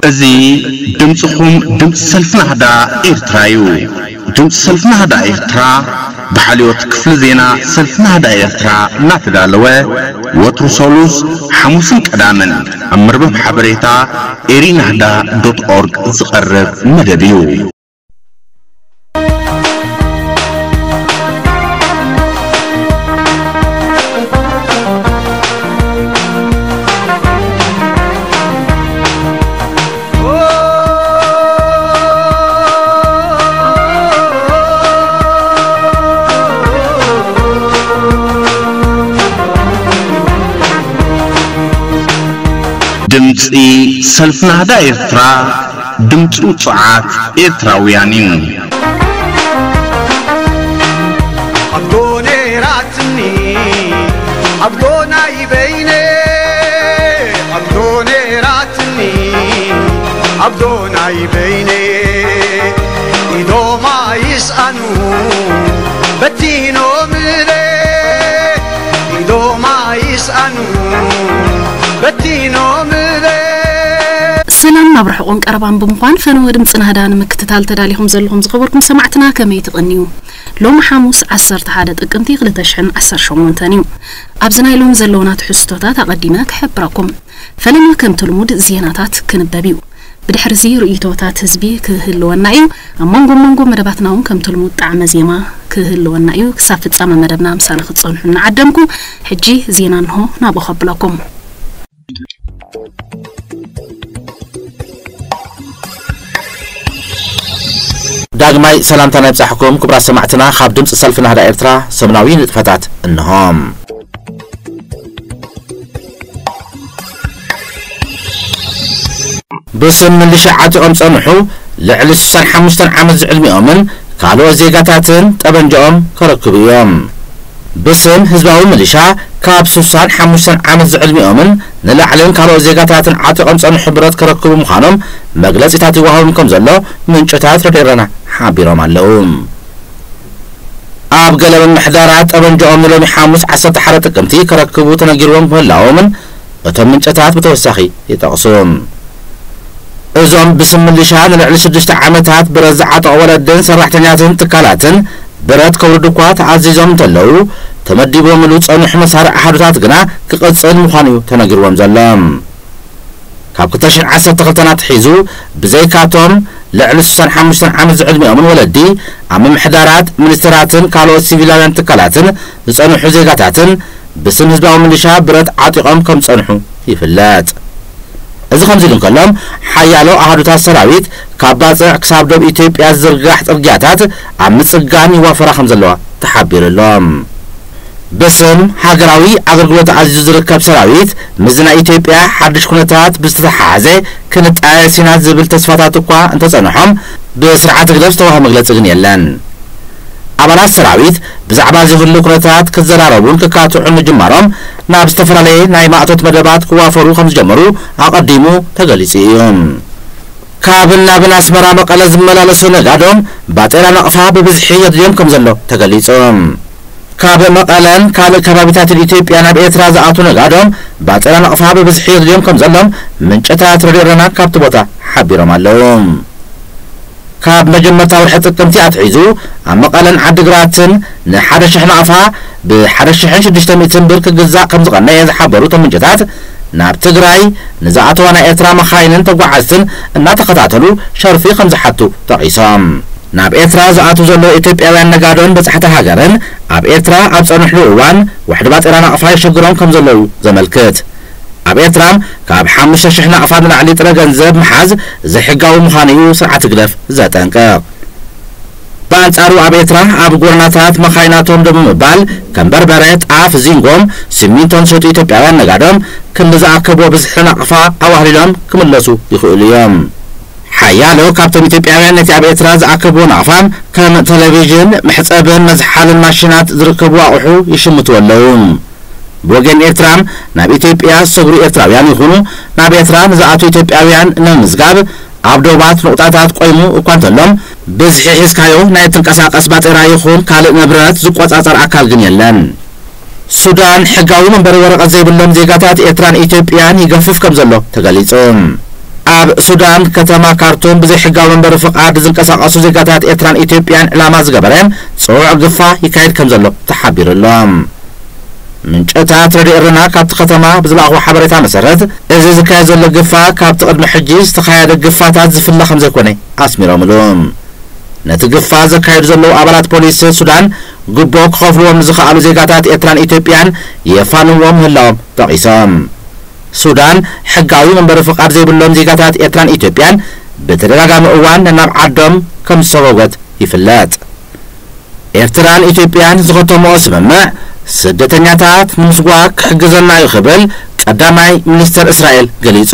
እዚ ድምፅኹም ድምፂ ሰልፊ ናህዳ ኤርትራ እዩ። ድምፂ ሰልፊ ናህዳ ኤርትራ ብሓልዮት ክፍሊ ዜና ሰልፊ ናህዳ ኤርትራ እናተዳለወ ወትሩ ሰሉስ፣ ሓሙስን ቀዳምን ኣብ መርበብ ሓበሬታ ኤሪናህዳ ዶት ኦርግ ዝቐርብ መደብ እዩ። ድምፂ ሰልፊ ናህዳ ኤርትራ፣ ድምፂ ውፁዓት ኤርትራውያን እዩ። ኣብዶ ነይራትኒ፣ ኣብዶ ናይ በይነ፣ ኣብዶ ነይራትኒ፣ ኣብዶ ናይ በይነ። ኢዶማ ይስኣኑ በቲኖምለ፣ ኢዶማ ይስኣኑ በቲኖምለ። ሰላም፣ ናብ ርሑቕን ቀረባን ብምዃን ፈነወ ድምፂ ናህዳ ንምክትታል ተዳሊኹም ዘለኹም ዝኸበርኩም ሰማዕትና፣ ከመይ ትቕንዩ? ሎሚ ሓሙስ ዓሰርተ ሓደ ጥቅምቲ ክልተ ሽሕን ዓሰርተ ሸሞንተን እዩ። ኣብዚ ናይ ሎሚ ዘለውና ትሕዝቶታት ኣቐዲመ ክሕብረኩም። ፈለማ ከምቲ ልሙድ ዜናታት ክንበብ እዩ። ብድሕርዚ ርእይቶታት ህዝቢ ክህልወና እዩ። ኣብ መንጎ መንጎ መደባትና እውን ከምቲ ልሙድ ጣዕመ ዜማ ክህልወና እዩ። ክሳብ ፍጻመ መደብና ምሳና ክትጸንሑ እናዓደምኩ፣ ሕጂ ዜና እንሆ ናብኡ ከብለኩም። ዳግማይ ሰላምታ ናይ ብጻሕኩም ክቡራት ሰማዕትና፣ ካብ ድምፂ ሰልፊ ናህዳ ኤርትራ ሰሙናዊ ንጥፈታት እንሆ። ብስም ምልሻ ዓጢቖም ጸንሑ ልዕሊ ስሳን ሓሙሽተን ዓመት ዝዕድሚኦምን ካልኦት ዜጋታትን ጠበንጃኦም ከረክቡ እዮም። ብስም ህዝባዊ ምልሻ ካብ ስሳን ሓሙሽተን ዓመት ዝዕድሚኦምን ንላዕልን ካልኦት ዜጋታትን ዓጢቖም ጸንሑ ብረት ከረክቡ ምዃኖም መግለጺታት ይወሃቦም ከም ዘሎ ምንጭታት ረዲዮ ኤረና ሓቢሮም ኣለዉ። ኣብ ገለ ምምሕዳራት ጠበንጃኦም ንሎሚ ሓሙስ ዓሰርተ ሓደ ጥቅምቲ ከረክቡ ተነጊርዎም ምህላዎምን እቶም ምንጭታት ብተወሳኺ ይጠቕሱ። እዞም ብስም ምልሻ ንልዕሊ ሽዱሽተ ዓመታት ብረት ዝዓጠቑ ወለድን ሰራሕተኛትን ትካላትን ብረት ከውርዱ እኳ ተኣዚዞም እንተለዉ፣ ተመዲቦምሉ ዝጸንሑ መሳርዕ ኣሃዱታት ግና ክቕጽል ምዃኑ እዩ ተነጊርዎም ዘሎ። ካብ ክልተ ሽሕን ዓሰርተ ክልተን ኣትሒዙ፣ ብዘይካቶም ልዕሊ ስሳን ሓሙሽተን ዓመት ዝዕድሚኦምን ወለዲ ኣብ ምምሕዳራት፣ ሚኒስትራትን ካልኦት ሲቪላውያን ትካላትን ዝጸንሑ ዜጋታትን ብስም ህዝባዊ ምልሻ ብረት ዓጢቖም ከም ዝጸንሑ ይፍለጥ። እዚ ከምዚ ኢሉ እንከሎ፣ ሓያሎ ኣሃዱታት ሰራዊት ካብ ባጽዕ ክሳብ ዶብ ኢትዮጵያ ዝዝርጋሕ ጽርግያታት ኣብ ምጽጋን ይዋፈራ ከም ዘለዋ ተሓቢሩ ኣሎ። ብስም ሃገራዊ ኣገልግሎት ኣዚዙ ዝርከብ ሰራዊት፣ ምስዚ ናይ ኢትዮጵያ ሓድሽ ኩነታት ብዝተተሓሓዘ ክንጣየስ ኢና ዝብል ተስፋታት እኳ እንተጸንሖም፣ ብስርዓት ህግደፍ ዝተዋህበ መግለጺ ግን የለን። ኣባላት ሰራዊት ብዛዕባ እዚ ህሉው ኩነታት ክዘራረቡን ክካትዑን ምጅማሮም፣ ናብ ዝተፈላለየ ናይ ማእቶት መደባት ክዋፈሩ ከም ዝጀመሩ ኣቐዲሙ ተገሊጹ እዩ። ካብን ናብን ኣስመራ መቐለ ዝመላለሱ ነጋዶ ባጤራ ናቕፋ ብብዝሒ የድልዮም ከም ዘሎ ተገሊጹ። ካብ መቐለን ካልእ ከባቢታትን ኢትዮጵያ ናብ ኤርትራ ዝኣትዉ ነጋዶ ባጤራ ናቕፋ ብብዝሒ የድልዮም ከም ዘሎም ምንጭታት ረዲዮ ኤረና ካብቲ ቦታ ሓቢሮም ኣለዉ። ካብ መጀመርታ ወርሒ ጥቅምቲ ኣትሒዙ ኣብ መቐለን ዓድግራትን ንሓደ ሽሕ ናቕፋ ብሓደ ሽሕን ሽዱሽተ ሚእትን ብር ክግዛእ ከም ዝቐነየ ዝሓበሩ እቶም ምንጭታት፣ ናብ ትግራይ ንዝኣተዋ ናይ ኤርትራ መኻይንን ተጓዓዝትን እናተኸታተሉ ሸርፊ ከም ዝሓቱ ጠቒሶም። ናብ ኤርትራ ዝኣትዉ ዘለዉ ኢትዮጵያውያን ነጋዶን በጻሕቲ ሃገርን ኣብ ኤርትራ ኣብ ጸንሕሉ እዋን፣ ውሕድ ባጤራ ናቕፋ ይሽግሮም ከም ዘለዉ ዘመልክት። ኣብ ኤርትራ ካብ ሓሙሽተ ሽሕ ናቕፋ ንላዕሊ ጥረ ገንዘብ ምሓዝ ዘይሕጋዊ ምዃኑ እዩ ስርዓት ህግደፍ ዘጠንቅቕ። ብኣንጻሩ ኣብ ኤርትራ ኣብ ጎደናታት መኻይናቶም ደው ብምባል ከም በርበረ፣ ጣፍ፣ ዚንጎም፣ ሲሚንቶን ዝሸጡ ኢትዮጵያውያን ነጋዶም ክንዲ ዝኣከብዎ ብዝሒ ናቕፋ ኣዋህሊሎም ክምለሱ ይኽእሉ እዮም። ሓያሎ ካብቶም ኢትዮጵያውያን ነቲ ኣብ ኤርትራ ዝኣከብዎ ናቕፋ ከም ቴሌቪዥን፣ መሕጸብን መዝሓልን ማሽናት ዝርከቡ ኣቑሑ ይሽምቱ ኣለዉ። ብወገን ኤርትራ፣ ናብ ኢትዮጵያ ዝሰግሩ ኤርትራውያን ይኹኑ ናብ ኤርትራ ንዝኣትዉ ኢትዮጵያውያን ንምምዝጋብ ኣብ ዶባት ንቑጣታት ቆይሙ እኳ እንተሎ፣ ብዝሒ ሒዝካዮ ናይ ትንቀሳቐስ ባጤራ ይኹን ካልእ ንብረት ዝቆጻጸር ኣካል ግን የለን። ሱዳን፣ ሕጋዊ መንበሪ ወረቐት ዘይብሎም ዜጋታት ኤርትራን ኢትዮጵያን ይገፍፍ ከም ዘሎ ተገሊጹ። ኣብ ሱዳን ከተማ ካርቱም ብዘይሕጋዊ መንበሪ ፍቓድ ዝንቀሳቐሱ ዜጋታት ኤርትራን ኢትዮጵያን ዕላማ ዝገበረ ጽዑቕ ግፋ ይካየድ ከም ዘሎ ተሓቢሩ ኣሎ። ምንጭታት ሬድዮ ኤረና ካብቲ ከተማ ብዝለኣኽዎ ሓበሬታ መሰረት፣ እዚ ዝካየድ ዘሎ ግፋ ካብቲ ቅድሚ ሕጂ ዝተኻየደ ግፋታት ዝፍለ ከም ዘይኮነ ኣስሚሮምሉ። ነቲ ግፋ ዘካየዱ ዘለዉ ኣባላት ፖሊስ ሱዳን፣ ግቦ ክኸፍልዎም ንዝኸኣሉ ዜጋታት ኤርትራን ኢትዮጵያን የፋንዎም ምህላዎም ጠቒሶም። ሱዳን፣ ሕጋዊ መንበሪ ፍቓድ ዘይብሎም ዜጋታት ኤርትራን ኢትዮጵያን ብተደጋጋሚ እዋን ናብ ዓዶም ከም ዝሰጎጎት ይፍለጥ። ኤርትራን ኢትዮጵያን ዝኸተምኦ ስምምዕ፣ ስደተኛታት ንምስጓግ ክሕግዘና እዩ ክብል ቀዳማይ ሚኒስተር እስራኤል ገሊጹ።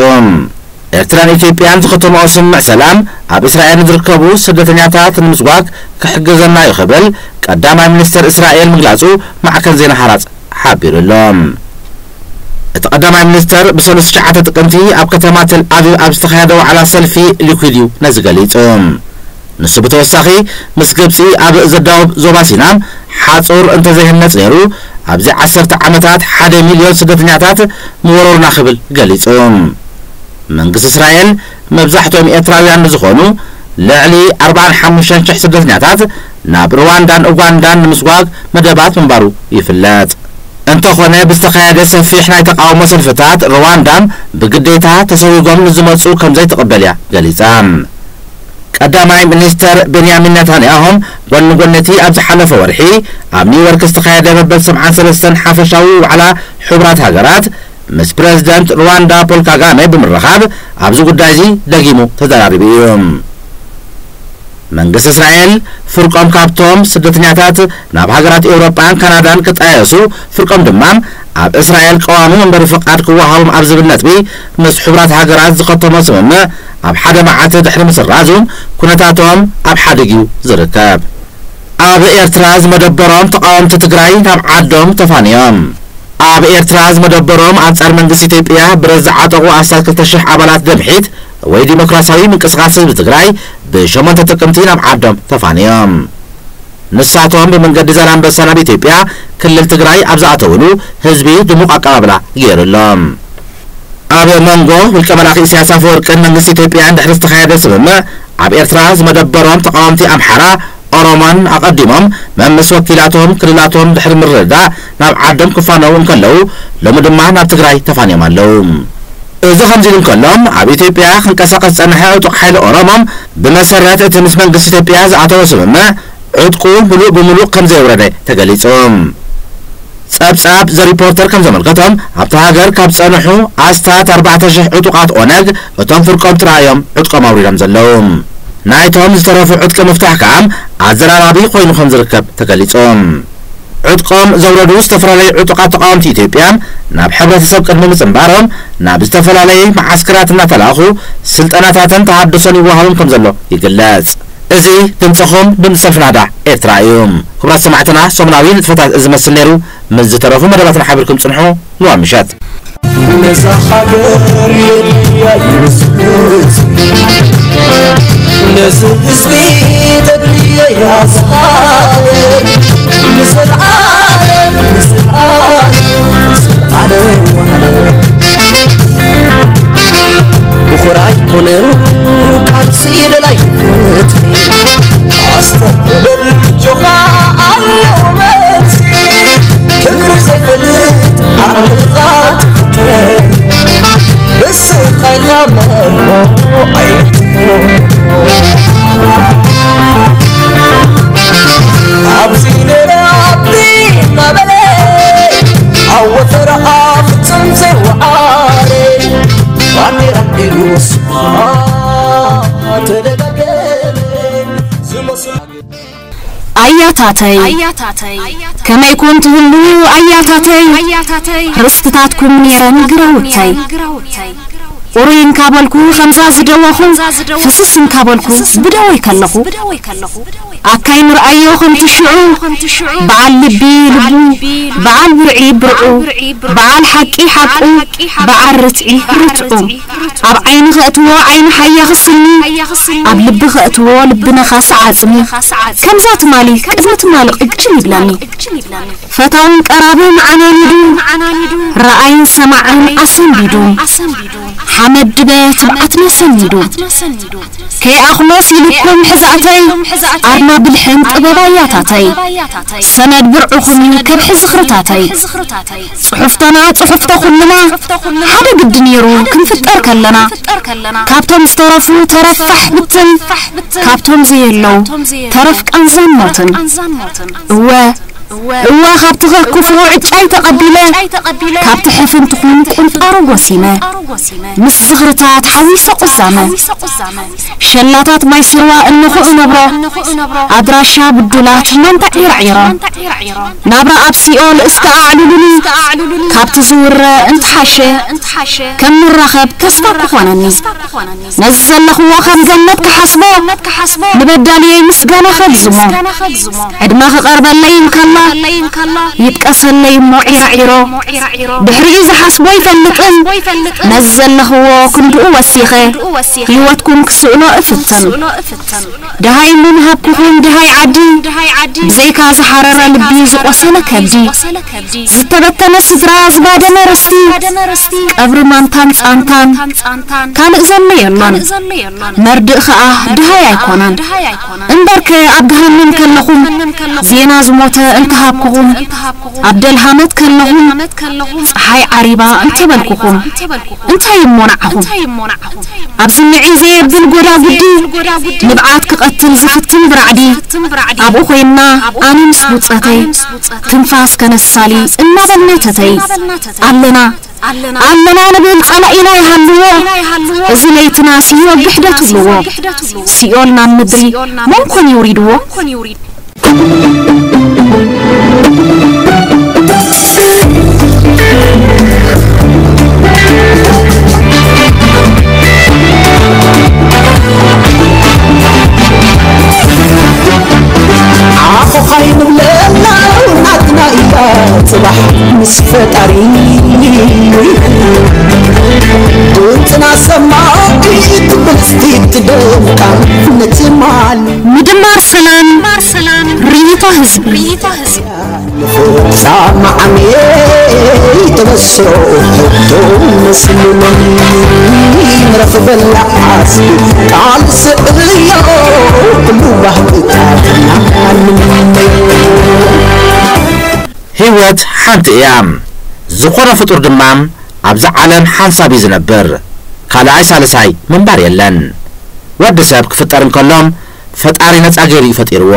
ኤርትራን ኢትዮጵያን ዝኸተምኦ ስምምዕ ሰላም፣ ኣብ እስራኤል ንዝርከቡ ስደተኛታት ንምስጓግ ክሕግዘና እዩ ክብል ቀዳማይ ሚኒስተር እስራኤል ምግላጹ ማዕከን ዜና ሓራጽ ሓቢሩ ኣሎ። እቲ ቀዳማይ ሚኒስተር ብሰሉስ ትሽዓተ ጥቅምቲ ኣብ ከተማ ተል ኣቪቭ ኣብ ዝተኻየደ ዋዕላ ሰልፊ ሊኩድ እዩ ነዚ ገሊጹ። ንሱ ብተወሳኺ፣ ምስ ግብጺ ኣብ ዘዳውብ ዞባ ሲና ሓጹር እንተዘይህነጽ ነይሩ፣ ኣብዚ ዓሰርተ ዓመታት ሓደ ሚልዮን ስደተኛታት ምወረሩና ክብል ገሊጹ። መንግስቲ እስራኤል፣ መብዛሕትኦም ኤርትራውያን ንዝኾኑ ልዕሊ ኣርባዓን ሓሙሽተን ሽሕ ስደተኛታት ናብ ሩዋንዳን ኡጋንዳን ንምስጓግ መደባት ምንባሩ ይፍለጥ። እንተኾነ፣ ብዝተኻየደ ሰፊሕ ናይ ተቃውሞ ሰልፍታት፣ ሩዋንዳ ብግዴታ ተሰዊጎም ንዝመጹ ከም ዘይትቕበል እያ ገሊጻ። ቀዳማይ ሚኒስተር ቤንያሚን ነታንያሁ፣ ጎኒ ጎኒ እቲ ኣብ ዝሓለፈ ወርሒ ኣብ ኒውዮርክ ዝተኻየደ መበል ሰብዓን ሰለስተን ሓፈሻዊ ዋዕላ ሕቡራት ሃገራት፣ ምስ ፕረዚደንት ሩዋንዳ ፖል ካጋሜ ብምርኻብ ኣብዚ ጉዳይ እዚ ደጊሙ ተዘራሪቡ እዩ። መንግስቲ እስራኤል፣ ፍርቆም ካብቶም ስደተኛታት ናብ ሃገራት ኤውሮጳን ካናዳን ክጣየሱ፣ ፍርቆም ድማ ኣብ እስራኤል ቀዋሚ መንበሪ ፍቓድ ክወሃቦም ኣብ ዝብል ነጥቢ ምስ ሕቡራት ሃገራት ዝኸተሞ ስምምዕ ኣብ ሓደ መዓልቲ ድሕሪ ምስራዙ፣ ኩነታቶም ኣብ ሓድግ እዩ ዝርከብ። ኣብ ኤርትራ ዝመደበሮም ተቃወምቲ ትግራይ ናብ ዓዶም ተፋንዮም። ኣብ ኤርትራ ዝመደበሮም ኣንጻር መንግስቲ ኢትዮጵያ ብረት ዝዓጠቑ ኣስታት ክልተ ሽሕ ኣባላት ደምሒት ወይ ዲሞክራሲያዊ ምንቅስቃስ ህዝቢ ትግራይ ብሸሞንተ ጥቅምቲ ናብ ዓዶም ተፋንዮም። ንሳቶም ብመንገዲ ዛላምበሳ ናብ ኢትዮጵያ ክልል ትግራይ ኣብ ዝኣተውሉ ህዝቢ ድሙቕ ኣቀባብላ ገይሩሎም። ኣብ መንጎ ውልቀ መላኺ ኢሳያስ ኣፈወርቅን መንግስቲ ኢትዮጵያን ድሕሪ ዝተኻየደ ስምምዕ፣ ኣብ ኤርትራ ዝመደበሮም ተቃወምቲ ኣምሓራ፣ ኦሮሞን ኣቐዲሞም መምስ ወኪላቶም ክልላቶም ድሕሪ ምርድዳእ ናብ ዓዶም ክፋነዉ እንከለዉ፣ ሎሚ ድማ ናብ ትግራይ ተፋንዮም ኣለዉ። እዚ ከምዚ ኢሉ እንከሎ፣ ኣብ ኢትዮጵያ ክንቀሳቐስ ዝጸንሐ ዕጡቕ ሓይሊ ኦሮሞ፣ ብመሰረት እቲ ምስ መንግስቲ ኢትዮጵያ ዝኣተወ ስምምዕ፣ ዕጥቁ ምሉእ ብምሉእ ከም ዘየውረደ ተገሊጹ። ጸብጻብ ዘ ሪፖርተር ከም ዘመልከቶም፣ ኣብታ ሃገር ካብ ዝጸንሑ ኣስታት ኣርባዕተ ሽሕ ዕጡቓት ኦነግ፣ እቶም ፍርቆም ጥራይ እዮም ዕጥቆም ኣውሪዶም ዘለዉ። ናይቶም ዝተረፉ ዕጥቂ ምፍታሕ ከኣ ኣዘራራቢ ኮይኑ ከም ዝርከብ ተገሊጹ። ዕጥቆም ዘውረዱ ዝተፈላለዩ ዕጡቓት ተቃወምቲ ኢትዮጵያ፣ ናብ ሕብረተሰብ ቅድሚ ምጽንባሮም፣ ናብ ዝተፈላለየ መዓስከራት እናተላእኹ ስልጠናታትን ተሃድሶን ይወሃቦም ከም ዘሎ ይግለጽ። እዚ ድምጽኹም፣ ድምጺ ሰልፊ ናህዳ ኤርትራ እዩ። ክቡራት ሰማዕትና፣ ሰሙናዊ ንጥፈታት እዚ መስል ነይሩ። ምስ ዝተረፉ መደባትና ሓቢርኩም ጽንሑ። ንዋም ምሸት። ነዛ ሃገር የድልያ እዩ ስደት፣ ነዚ ህዝቢ ተድልዮ እያ ዝሓለይ። ንዘለዓለም፣ ንዘለዓለም፣ ንዘለዓለም ዋዕላ። ብኹራይ ኮነ ቃልሲ ደላይ ፍትሒ፣ ኣስተብህል ጆኻ ኣሎ መልሲ። ክብሪ ዘይፈልጥ ዓቕልኻ ትፍትን፣ ንስኻ ኢኻ መርሆ ኣይትኩን። ኣብዚ ነይረ ኣብዚ እናበለ፣ ኣብ ወፈራ ፍጹም ዘይወዓለ፣ ባንዴራ ሒዙ ስማ ተደጋገመ። ዝመስል ኣያታተይ፣ ከመይ ኮን ትህሉ ኣያታተይ? ርስትታትኩም ነይረን ግራውተይ። ኡሩይ እንካ በልኩ ከምዛ ዝደወኹ፣ ፍስስ እንካ በልኩ ብደወይ ከለኹ። ኣካይ ንርኣዮ ከምቲ ሽዑ፣ በዓል ልቢ ልቡ፣ በዓል ብርዒ ብርዑ፣ በዓል ሓቂ ሓቁ፣ በዓል ርትዒ ርትዑ። ኣብ ዓይኒ ከእትዎ ዓይኒ ሓያኺ ስኒ፣ ኣብ ልቢ ከእትዎ ልቢ ነኻሲ ዓጽሚ። ከምዛ ትማሊ ቅድሚ ትማሊ ቅጭን ይብለኒ። ፈታውን ቀራብን ዓናኒዱ፣ ረኣይን ሰማዕን ኣሰንቢዱ፣ ሓመድ ድበ ትብዓትና ሰኒዱ። ከይኣኽሎስ ኢሉኩም ሕዛእተይ፣ ኣርማ ብልሕን ጥበብ ኣያታተይ። ሰነድ ብርዕኹም እዩ ከብሒ ዝኽርታተይ። ጽሑፍተና ጽሑፍተ ኩልና፣ ሓደ ግዲ ነይሩ ክንፍጠር ከለና። ካብቶም ዝተረፉ ተረፍ ፋሕ ብትን፣ ካብቶም ዘየለዉ ተረፍ ቃንዛን ሞትን። እወ፣ እወ፣ ካብቲ ክፉ ዕጫይ ተቐቢለ፣ ካብቲ ሕፍንትኹም ቁንጣሮ ጎሲመ፣ ምስ ዝኽርታት ሓዊሰ ቁዛመ። ሸላታት ማይ ስርዋ እንኹ እነብሮ፣ ኣድራሻ ብዱላት መንታ ዒራዒሮ። ናብራ ኣብ ሲኦል እስከ ኣዕልሉኒ፣ ካብቲ ዝውረ እንትሓሸ፣ ከም ንራኸብ ተስፋ ክኾነኒ። ነዚ ዘለኽዎ ከም ገነት ክሓስቦ፣ ንበዳልየይ ምስጋና ከብዝሞ። ዕድመ ክቐርበለይ እንከሎ፣ ይጥቀሰለይ እሞ ዒራዒሮ። ድሕሪኡ ዝሓስቦ ይፈልጥን፣ ነዚ ዘለኽዎ ክንድኡ ወሲኸ፣ ህይወትኩም ክስእሎ እፍትን። ደሃይ ምሃብኩኹም ደሃይ ዓዲ፣ ብዘይካ ዝሓረረ ልቢ ዝቖሰለ ከብዲ፣ ዝተበተነ ስድራ ዝባደመ ርስቲ፣ ቀብሪ ማንታን ጻንታን ካልእ ዘሎ የሎን። መርድእ ኸኣ ደሃይ ኣይኮነን። እምበርከ ኣብ ገሃነም ከለኹም ዜና ዝሞተ እንተሃብኩኹም፣ ኣብ ደልሃመት ከለኹም ጸሓይ ዓሪባ እንተበልኩኹም፣ እንታይ እሞ ንዓኹም? ኣብዚ ንዒ ዘየብል ጎዳጉዲ፣ ንብዓት ክቐትል ዝፍትን ብራዕዲ፣ ኣብኡ ኮይንና ኣነ ምስ ብጾተይ፣ ትንፋስ ከነሳሊ እናበልና ተተይ። ኣለና፣ ኣለና ንብል ጸላኢና ይሃልዎ፣ እዚ ለይትናስ ይወግሕ ዶ ትብልዎ? ሲኦል ናብ ምድሪ መን ኮን ይውሪድዎ? ዓኾኻይ ንብለና ናትና እያ ጽባሕ ምስ ፈጣሪ። ድምፅና ሰማዒ ትብል ስትደምቃ ነቲ ማል ምድማር ሰላም ርኢቶ ህዝቢ። ንፍጻም ዓመይ ተበስሮ ሕቶ መስልመኒ ንረኽበላ ዓስቢ ቃል ስዕዮ ኩሉ ባህግታትና ንምነዮ። ህይወት ሓንቲ እያ። ዝኾነ ፍጡር ድማ ኣብዚ ዓለም ሓንሳብ እዩ ዝነብር። ካልኣይ ሳልሳይ ምንባር የለን። ወዲ ሰብ ክፍጠር እንከሎ ፈጣሪ ነጻ ገይሩ እዩ ፈጢርዎ።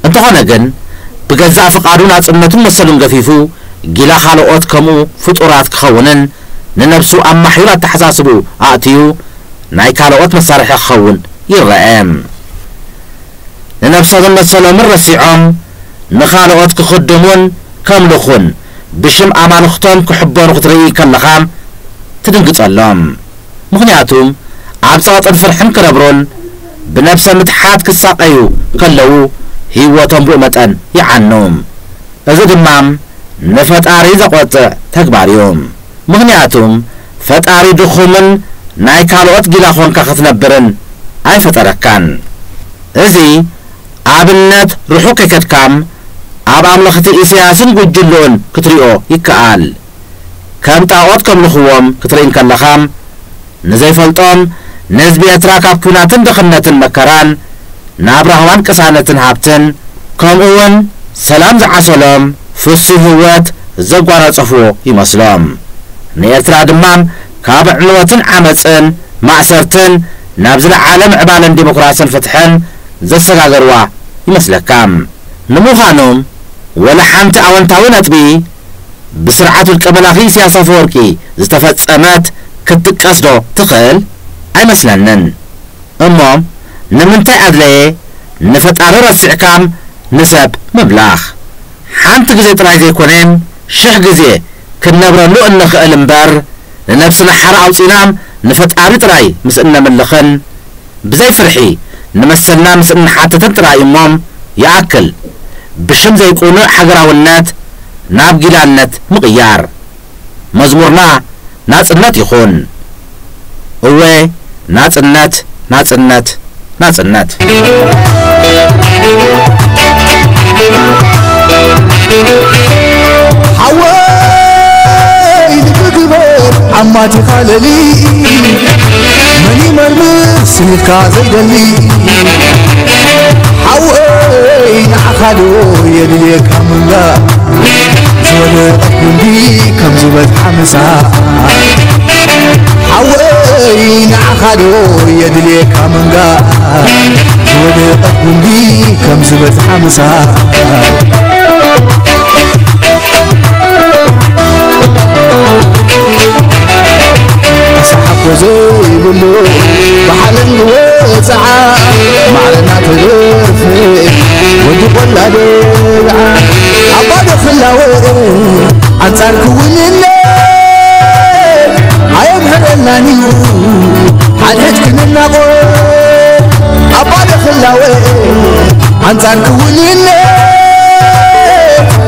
እንተኾነ ግን ብገዛእ ፍቓዱ ናጽነቱን መሰሉን ገፊፉ ጊላ ካልኦት ከምኡ ፍጡራት ክኸውንን ንነብሱ ኣብ ማሕዩር ኣተሓሳስብኡ ኣእትዩ ናይ ካልኦት መሳርሒ ክኸውን ይረአ። ንነብሶምን መሰሎምን ረሲዖም ንኻልኦት ክኽድሙን ከምልኹን ብሽም ኣማልኽቶም ክሕበኑ ክትርኢ ከለኻ ትድንግጸሎም። ምኽንያቱ ኣብ ጸቕጥን ፍርሕን ክነብሩን ብነብሰ ምትሓት ክሳቐዩ ከለዉ ህይወቶም ብኡ መጠን ይዓኑ። እዚ ድማ ንፈጣሪ ዘቖጥዕ ተግባር እዩ። ምኽንያቱ ፈጣሪ ድኹምን ናይ ካልኦት ጊላ ኾንካ ክትነብርን ኣይፈጠረካን። እዚ ኣብነት ርሑቕ ከይከድካ ኣብ ኣምለኽቲ ኢሳያስን ጉጅልኡን ክትሪኦ ይከኣል። ከም ጣኦት ከምልኽዎም ክትርኢ እንከለኻ ንዘይፈልጦም ንህዝቢ ኤርትራ ካብ ኲናትን ድኽነትን መከራን ናብ ራህዋን ቅሳነትን ሃብትን ከምኡውን ሰላም ዝዓሰሎም ፍሱይ ህይወት ዘጓናጸፍዎ ይመስሎም። ንኤርትራ ድማ ካብ ዕንወትን ዓመጽን ማእሰርትን ናብ ዝለዓለ ምዕባለን ዲሞክራስን ፍትሕን ዘሰጋገርዋ ይመስለካ። ንምዃኑ ወላ ሓንቲ ኣወንታዊ ነጥቢ ብስርዓት ውልቀ መላኺ ኢሳያስ ኣፈወርቂ ዝተፈጸመት ክትጥቀስ ዶ ትኽእል? ኣይመስለንን። እሞ ንምንታይ ኣድለየ ንፈጣሪ ረሲዕካ ንሰብ ምምላኽ? ሓንቲ ግዜ ጥራይ ዘይኮነ ሽሕ ግዜ ክንነብረሉ እንኽእል እምበር ንነብስና ሓራ ኣውጺእና ንፈጣሪ ጥራይ ምስ እነምልኽን ብዘይ ፍርሒ ንመሰልና ምስ እንሓትትን ጥራይ እሞ ይኣክል ብሽም ዘይቅኑዕ ሃገራውነት ናብ ጊላነት ምቕያር። መዝሙርና ናጽነት ይኹን። እወ ናጽነት ናጽነት ናጽነት። ሓወይ ኣቲኻ ለሊ መን ይመርምር ስኒትካ ዘይደሊ ሓወይ ንዓኻ ዶ የድልየካ ምንጋ ዝወደቐት ጉንዲ ከም ዝበዝሓ ምሳ ሓወይ ንዓኻ ዶ የድልየካ ምንጋ ዝወደቐት ጉንዲ ከም ዝበዝሓ ምሳ ኣሰሓኮ ዘይብሉ ብሓለንግ ወፅዓ ማዕረና ተደርፍ ወዲ ቆላ ደብዓ ኣባዶ ክላወ ኣንጻር ክውንነ ኣየምሕረናን እዩ ሓድሕድ ክንናቆ ኣባዶ ክላወ ኣንጻር ክውንነ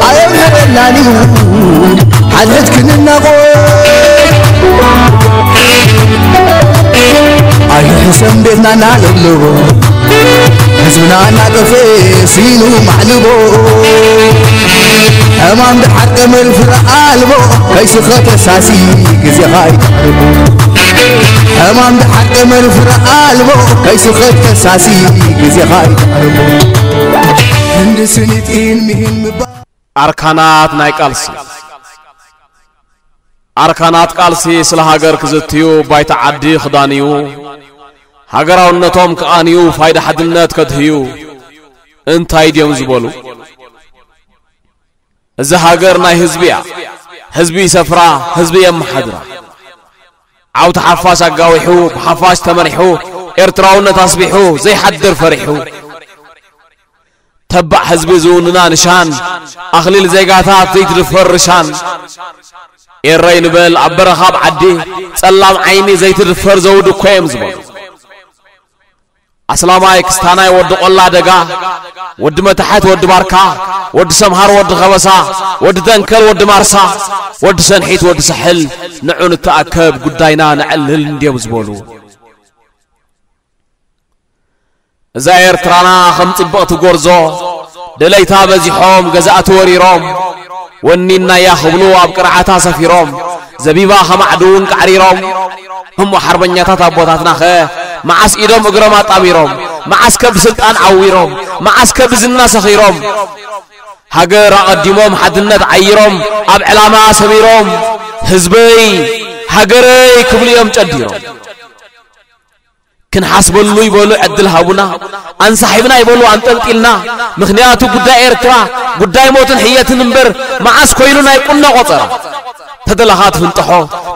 ኣየምሕረናን እዩ ሓድሕድ ክንናቆ ኣይሕሰም ቤትና እናለብልቦ ህዝብና እናጠፈ ሲኑ ማዕልቦ ሕማም ድሓር ቀመል ፍረ ኣልቦ ከይስኸ ተሳሲ ግዜኻ ኣይተዕርቦ ሕማም ድሓር ቀመል ፍረ ኣልቦ ከይስኸ ተሳሲ ግዜኻ ኣይተዕርቦ ክንዲ ስኒት ኢን ሚሂን ምባል ኣርካናት ናይ ቃልሲ ኣርካናት ቃልሲ ስለ ሃገር ክዝትዩ ባይታ ዓዲ ክዳንዩ ሃገራውነቶም ክቓንዩ ፋይዳ ሓድነት ከድህዩ እንታይ ድዮም ዝበሉ እዛ ሃገር ናይ ህዝቢ እያ ህዝቢ ይሰፍራ ህዝቢ የመሓድራ ዓውቲ ሓፋሽ ኣጋዊሑ ብሓፋሽ ተመሪሑ ኤርትራውነት ኣስቢሑ ዘይሓድር ፈሪሑ ተባዕ ህዝቢ ዝውንና ንሻን ኣኽሊል ዜጋታት ዘይትድፈር ርሻን ኤረይ ንበል ኣብ በረኻ ኣብ ዓዲ ጸላም ዓይኒ ዘይትድፈር ዘውዲ እኮ እዮም ዝበሉ ኣስላማይ ክስታናይ ወዲ ቆላ ደጋ ወዲ መታሕት ወዲ ባርካ ወዲ ሰምሃር ወዲ ኸበሳ ወዲ ደንከል ወዲ ማርሳ ወዲ ሰንሒት ወዲ ሳሕል ንዑ ንተኣከብ ጉዳይና ነዕልል እንድዮም ዝበሉ እዛ ኤርትራና ከም ጽብቕቲ ጎርዞ ደለይታ በዚሖም ገዛእቲ ወሪሮም ወኒናያ ክብሉ ኣብ ቅርዓታ ሰፊሮም ዘቢባ ከማዕድውን ቃዕሪሮም እሞ ሓርበኛታት ኣቦታትናኸ መዓስ ኢዶም እግሮም ኣጣሚሮም መዓስ ከብዲ ስልጣን ዓዊሮም መዓስ ከብዲ ዝና ሰኺሮም ሃገር ኣቐዲሞም ሓድነት ዓይሮም ኣብ ዕላማ ሰሚሮም ህዝበይ ሃገረይ ክብሉ እዮም ጨዲሮም ክንሓስበሉ ይበሉ ዕድል ሃቡና ኣንሳሒብና ይበሉ ኣንጠልጢልና ምኽንያቱ ጉዳይ ኤርትራ ጉዳይ ሞትን ሕየትን እምበር መዓስ ኮይኑ ናይ ቁኖ ቆጸራ ተደለኻ ትፍንጥሖ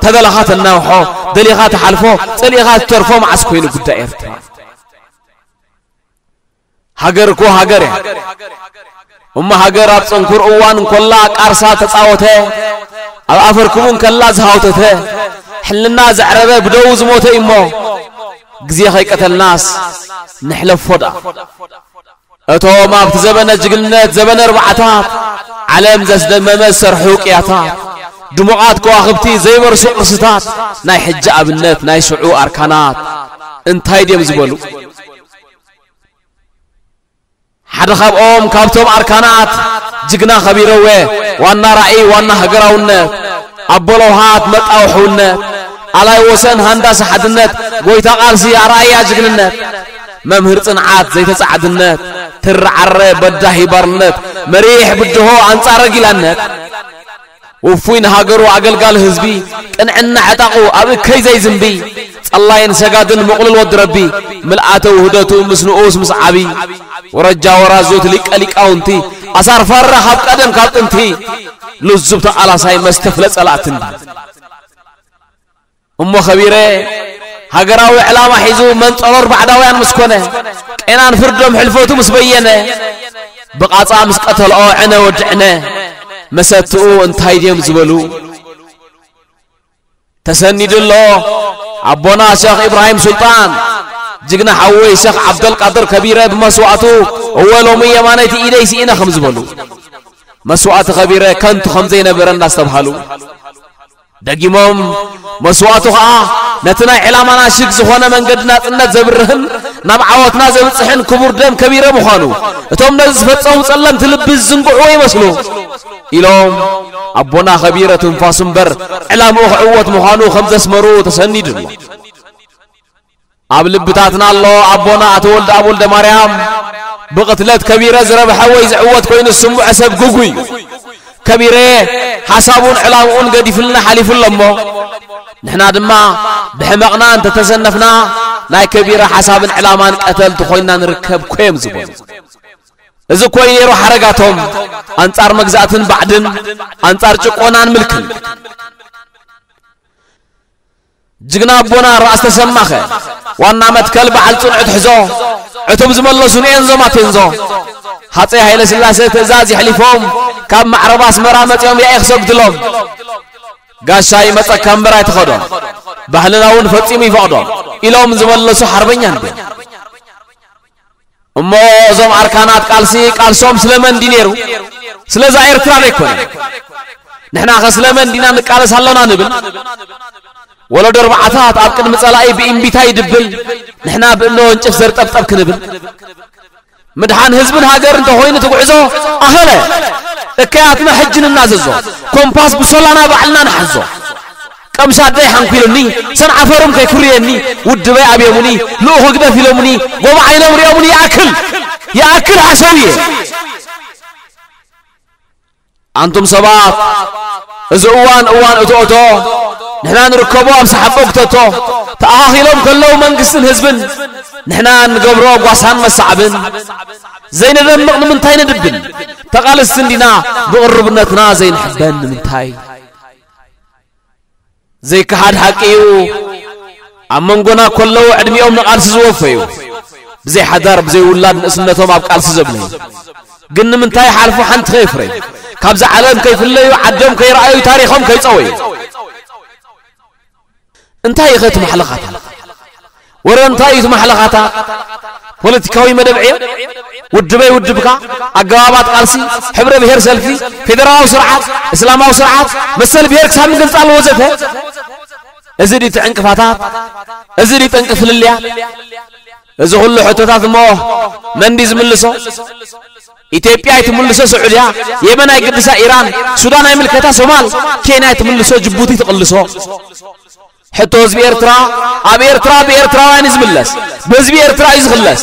ተደለኻ ተናውሖ ደሊኻ ትሓልፎ ጸሊእኻ ትተርፎ መዓስ ኮይኑ ጉዳይ ኤርትራ ሃገር እኮ ሃገር እያ እሞ ሃገር ኣብ ጽንኩር እዋን እንኮላ ቃርሳ ተጻወተ ኣብ ኣፈርክቡ እንከላ ዝሃውተተ ሕልና ዘዕረበ ብደው ዝሞተ እሞ ግዜ ከይቀተልናስ ንሕለፎ ደኣ እቶም ኣብቲ ዘበነ ጅግንነት ዘበነ ኣርባዓታት ዓለም ዘስደመመ ዝሰርሑ ቅያታት ድሙቓት ከዋኽብቲ ዘይበርሱ ቅርስታት ናይ ሕጂ ኣብነት ናይ ሽዑ ኣርካናት እንታይ ድዮም ዝበሉ ሓደ ካብኦም ካብቶም ኣርካናት ጅግና ከቢረወ ዋና ራእይ ዋና ሃገራውነት ኣቦ ለውሃት መጣው ሕውነት ኣላይ ወሰን ሃንዳስ ሓድነት ጎይታ ቃልሲ ኣርኣያ ጅግንነት መምህር ጽንዓት ዘይተጻዕድነት ትርዓረ በዳሂ ባርነት መሪሕ ብድሆ ኣንጻረ ጊላነት ውፉይ ንሃገሩ ኣገልጋሊ ህዝቢ ቅንዕና ዕጣቑ ኣብ እከይ ዘይዝንቢ ጸላይን ሰጋድን ምቕሉል ወዲ ረቢ ምልኣተ ውህደቱ ምስ ንኡስ ምስ ዓቢ ወረጃ ወራዙት ሊቀ ሊቃውንቲ ኣሳር ፋራ ካብ ቀደም ካብ ጥንቲ ልዙብ ተቓላሳይ መስተፍለ ጸላእትኒ እሞ ኸቢረ ሃገራዊ ዕላማ ሒዙ መንጸሮር ባዕዳውያን ምስ ኮነ ቄናን ፍርዶም ሕልፈቱ ምስ በየነ ብቓጻ ምስ ቀተልኦ ዕነ ወዲ ዕነ መሰትኡ እንታይ ድዮም ዝበሉ ተሰኒዱ ኣሎ ኣቦና ሸኽ ኢብራሂም ሱልጣን ጅግና ሓወይ ሸኽ ዓብደልቃድር ከቢረ ብመስዋእቱ እወ ሎሚ የማነይቲ ኢደይ ስኢነ ከም ዝበሉ መስዋእቲ ከቢረ ከንቱ ከም ዘይነበረ እናስተብሃሉ ደጊሞም፣ መስዋእቱ ኸኣ ነቲ ናይ ዕላማና ሽግ ዝኾነ መንገዲ ናጽነት ዘብርህን ናብ ዓወትና ዘብጽሕን ክቡር ደም ከቢረ ምዃኑ፣ እቶም ነዚ ዝፈጸሙ ጸለምቲ ልቢ ዝዝንግዕዎ ይመስሉ ኢሎም፣ ኣቦና ከቢረ ትንፋሱ እምበር ዕላምኡ ክዕወት ምዃኑ ከም ዘስመሩ ተሰኒዱ ኣሎ። ኣብ ልብታትና ኣሎ ኣቦና ኣቶ ወልደኣብ ወልደማርያም። ብቕትለት ከቢረ ዝረብሐ ወይ ዝዕወት ኮይኑ ዝስምዖ ሰብ ግጉይ እዩ። ከቢረ ሓሳቡን ዕላምኡን ገዲፍልና ሓሊፉ ኣሎ እሞ፣ ንሕና ድማ ብሕመቕና እንተተሰነፍና ናይ ከቢረ ሓሳብን ዕላማን ቀተልቲ ኮይንና ንርከብ ኮዮም ዝበሉ። እዚ እኮ እዩ ነይሩ ሓረጋቶም ኣንጻር መግዛእትን ባዕድን፣ ኣንጻር ጭቆናን ምልክን። ጅግና ኣቦና ራእሲ ተሰማኸ ዋና መትከል በዓል ጽንዑ ትሕዞ፣ ዕቱብ ዝመለሱ ንኤንዞ ማቴንዞ። ሃጸይ ሃይለ ስላሴ ትእዛዝ የሕሊፎም ካብ ማዕረብ ኣስመራ መጺኦም ያኢ ክሰግድሎም። ጋሻ ይመጸካ እምበር ኣይትኸዶ፣ ባህልና እውን ፈጺሙ ይፈቕዶ ኢሎም ዝመለሱ ሓርበኛ እንድዮም። እሞ እዞም ኣርካናት ቃልሲ ቃልሶም ስለመን ድዩ ነይሩ? ስለዛ ኤርትራ ዶ ኣይኮነን? ንሕና ኸ ስለመን ዲና ንቃለስ ኣሎና ንብል? ወለዶ ኣርባዓታት ኣብ ቅድሚ ጸላኢ ብእምቢታ ይድብል፣ ንሕና ብእምነ ወንጭፍ ዘርጠብጠብ ክንብል? ምድሓን ህዝብን ሃገር እንተኾይኑ እቲ ጉዕዞ ኣኸለ። እከያትና ሕጂ ንናዘዞ፣ ኮምፓስ ብሶላና ባዕልና ንሓዞ። ቀምሻደይ ሓንኩሉኒ፣ ሰንዓፈሮም ከይኩርየኒ፣ ውድበይ ኣብዮሙኒ፣ ልኡኽ ህግደፍ ኢሎሙኒ፣ ጎባዓይኖም ሪኦሙኒ። ይኣክል! ይኣክል ሓሰውየ! ኣንቱም ሰባት፣ እዚ እዋን እዋን እቶ እቶ፣ ንሕና ንርከቦ ኣብ ሰሓቦ ክተቶ፣ ተኣኻኺሎም ከለዉ መንግስትን ህዝብን፣ ንሕና እንገብሮ ጓሳን መሳዕብን፣ ዘይነደምቕ ንምንታይ ንድብን? ተቓለስቲ እንዲና ብቕርብነትና ዘይንሕበን ንምንታይ? ዘይከሓድ ሓቂ እዩ። ኣብ መንጎና ከለዉ ዕድሚኦም ንቓልሲ ዝወፈዩ፣ ብዘይ ሓዳር ብዘይ ውላድ ንእስነቶም ኣብ ቃልሲ ዘብለዩ፣ ግን ንምንታይ ሓልፉ ሓንቲ ከየፍረዩ፣ ካብዛ ዓለም ከይፍለዩ፣ ዓዶም ከይረኣዩ፣ ታሪኾም ከይጸወዩ? እንታይ እዩ ኸ እቲ ማሕለኻታት? ወረ እንታይ እዩ እቲ ማሕለኻታት? ፖለቲካዊ መደብ ዕዮ፣ ውድበይ ውድብካ፣ ኣገባባት ቃልሲ፣ ሕብረ ብሔር ሰልፊ፣ ፌደራላዊ ስርዓት፣ እስላማዊ ስርዓት፣ መሰል ብሔር ክሳብ ምግንጻል ወዘተ። እዚ ድዩ እቲ ዕንቅፋታት? እዚ ድዩ ጠንቂ ፍልልያት? እዚ ኩሉ ሕቶታት እሞ መን ድዩ ዝምልሶ? ኢትዮጵያ ኣይትምልሶ፣ ስዑድያ፣ የመን ኣይግድሳ፣ ኢራን፣ ሱዳን ኣይምልከታ፣ ሶማል፣ ኬንያ ኣይትምልሶ፣ ጅቡቲ ትቕልሶ። ሕቶ ህዝቢ ኤርትራ ኣብ ኤርትራ ብኤርትራውያን እዩ ዝምለስ፣ ብህዝቢ ኤርትራ እዩ ዝኽለስ።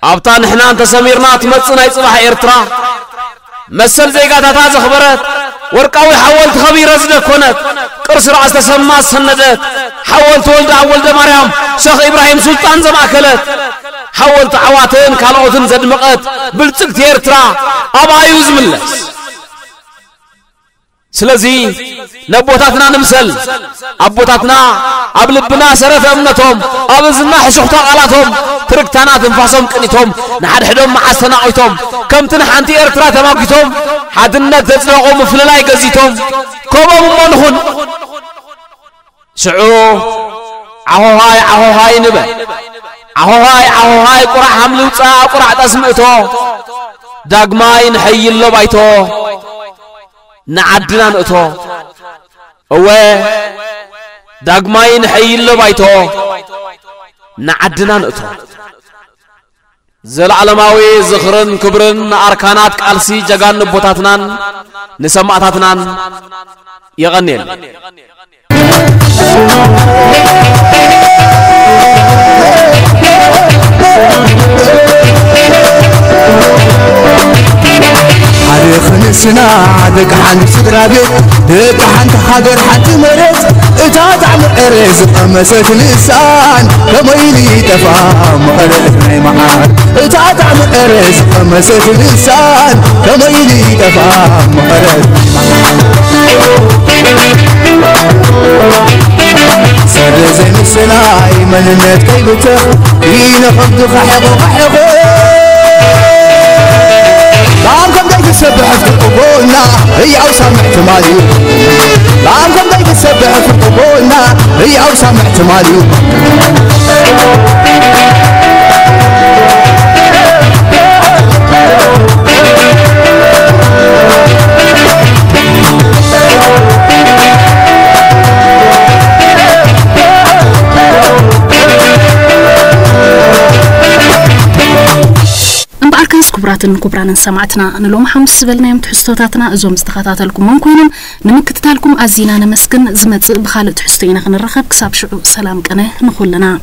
ኣብታ ንሕና እንተሰሚርና ትመጽእ ናይ ጽባሕ ኤርትራ፣ መሰል ዜጋታታ ዘኽበረት፣ ወርቃዊ ሓወልቲ ኸቢረ ዝደኮነት፣ ቅርሲ ራእሲ ተሰማ ዝሰነደት፣ ሓወልቲ ወልደኣብ ወልደማርያም፣ ሸኽ ኢብራሂም ሱልጣን ዘማእከለት፣ ሓወልቲ ዓዋተን ካልኦትን ዘድመቐት ብልጽግቲ ኤርትራ ኣብኣ እዩ ዝምለስ። ስለዚ ነቦታትና ንምሰል። ኣቦታትና ኣብ ልብና ሰረተ እምነቶም፣ ኣብ እዝንና ሕሹኽታ ቃላቶም፣ ትርግታና ትንፋሶም ቅኒቶም፣ ንሓድሕዶም መዓስ ተናቒቶም፣ ከምቲ ንሓንቲ ኤርትራ ተማጒቶም፣ ሓድነት ዘጽደቑ ምፍልላይ ገዚቶም፣ ከምኦም እሞ ንኹን። ሽዑ ዓሆሃይ ዓሆሃይ ንበል። ዓሆሃይ ዓሆሃይ ቁራዕ ሃምሊ ውጻእ ቁራዕ ጠስሚ እቶ። ዳግማይ ንሐይሎ ባይቶ ንዓድና ንእቶ። እወ ዳግማይ ንሐይሎ ባይቶ ንዓድና ንእቶ። ዘለዓለማዊ ዝኽርን ክብርን ንኣርካናት ቃልሲ ጀጋኑ ኣቦታትናን ንሰማእታትናን። የቐንየልና። ሓደ ክንስና ደቂ ሓንቲ ስድራ ቤት፣ ደቂ ሓንቲ ሃገር ሓንቲ መሬት፣ እታ ጣዕሚ ዕረ ዝቐመሰት ልሳን ከመይ ኢሉ ይጠፍኣ መቐረት ናይ መዓር፣ እታ ጣዕሚ ዕረ ዝቐመሰት ልሳን ከመይ ኢሉ ይጠፍኣ መቐረት ናይ መዓር። ሰለ ዘይምስላይ መንነት ከይብተኽ፣ ኢነ ከብድኻ ሕቑቕ ኣሕቑቕ። ላም ከም ዘይትሰብሕ ፍርቂ ጎና፣ ህያው ሳምዕ ትማል እዩ። ላም ከም ዘይትሰብሕ ፍርቂ ጎና፣ ህያው ሳምዕ ትማል እዩ። ክቡራትን ክቡራንን ሰማዕትና፣ ንሎሚ ሓሙስ ዝበልናዮም ትሕዝቶታትና እዞም ዝተኸታተልኩሞም ኮይኖም፣ ንምክትታልኩም ኣዚና ነመስግን። ዝመጽእ ብኻልእ ትሕዝቶ ኢና ክንራኸብ። ክሳብ ሽዑ ሰላም ቅነ ንኹልና።